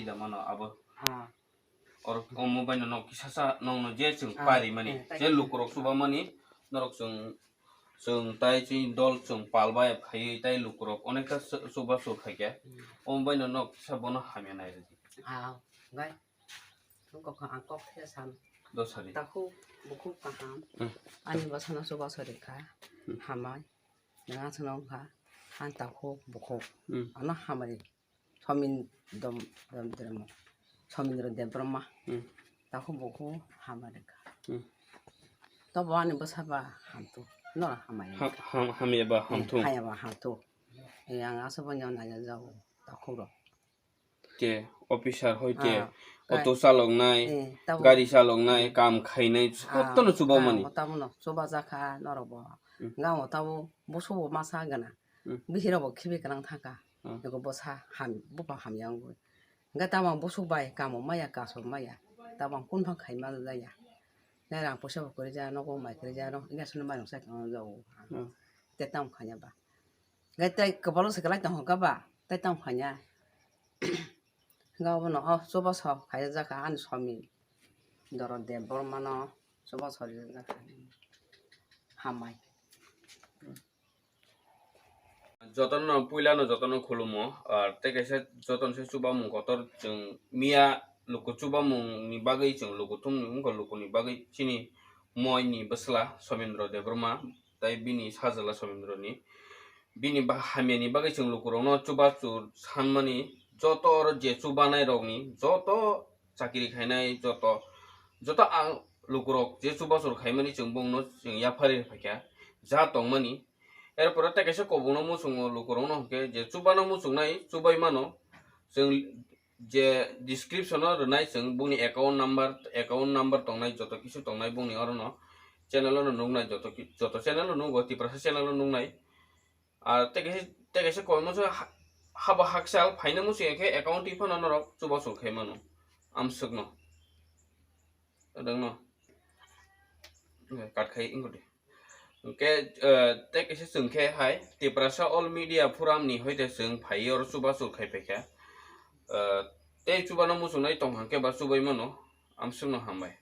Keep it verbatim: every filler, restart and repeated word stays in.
Ida mano abo. Ah. Or omo bai no nok kisa sa nong no je chwng Ah, pari mani. Eh, tai Je kisa. Lukurok chuba mani norok chwng, chwng tai chini dol chwng pal bai phaiwi tai lukurok onekta chu-, chuba chwng khaikhe. Hmm. Omo bai no nok kisa bono hamya nai rwdi. Ah, gai. Ang kok, ang kok khe san. Dosari. Takhuk bukhuk kaham. Hmm. Ani bwsano chuba chwng rikha. Hmm. Hamai. Nang aswkno wngkha. Ang takhuk bukhuk. Hmm. Ano hamari. Somin dom, dom, dom, Somindro Debbarma. Hmm. Takhuk bukhuk hamari kha. Hmm. Tobo ani bwsa ba hamtu. No hamai. Ha-, ham-, hamya ba Eh, hamtu. Hamya ba hamtu. Eh, ang aswk bo nyo nai jago. Takhuk rok. Te officer hoi te Ah, auto kai- chaloknai, Eh, tabo- gari chaloknai, kam khainai, Ah, jotono chuba ah, mani. Tamo no chuba jakha norok bo. Hmm. Gamo tabo busubo masa gana. Hmm. Bihirok bo khibi kanang thangkha. Hmm. Eko bwsa ham, bupha hamya wngwi. Hwnkhe tamo busuk bai kamo maya, kaso maya. Tamo kunphang khaima jaya. Nai rang poisa bo kwrwi ja, nogo mai kwrwi ja, no, ina sunu mai rok sai kang jago. Hmm. Te tamo khanya ba. Hwnkhe tei kwbalo se kwlai tong hwnkha ba, tei tamo khanya. Hwnkhe obono o chubaso khaijak kha ani Somindro Debbarmano chubaso rijak kha. Hambai. Jotono puilano jotono khulumo, ah, tei kaisa jotono se chubamung kotor chwng miya luku chubamungni bagwi chwng luku thumni wngkha lukuni bagwi chini moini bwsla Somindro Debbarma tei bini sajla Somindroni. Bini ba-, hamyani bagwi chwng lukurokno chubachu sanmani joto oro je chubanairokni joto chakiri khainai joto, joto ang lukurok je chubachur khaimani chwng bongno chwng yapharwi phaikha ja tongmani. Erpore tei kaisa kobokno muchungo lukurokno hwnkhe je chubano muchungnai chubai mano chwng je description o rwnai chwng bongni account number, account number tongnai joto kisu tongnai bongni orono channel ono nuknai joto ki-, joto channel o nugo Tiprasa channel o nuknai. Ah, tei kaisa, tei kaisa koi muchung ha-, habo hakchal phaina muchung khe account twi phano norok chubachu khai mano. Amswkno. Adangno. Kat khai wngkha de. Hwnkhe, eh, tei kaisa chwng khe hai Tiprasa All Media Forum ni hoite chwng phaiwi oro chubachu khai paikha. Eh, tei chubano muchungnai tong hwnkhe ba chubai mano. Amswkno hambai.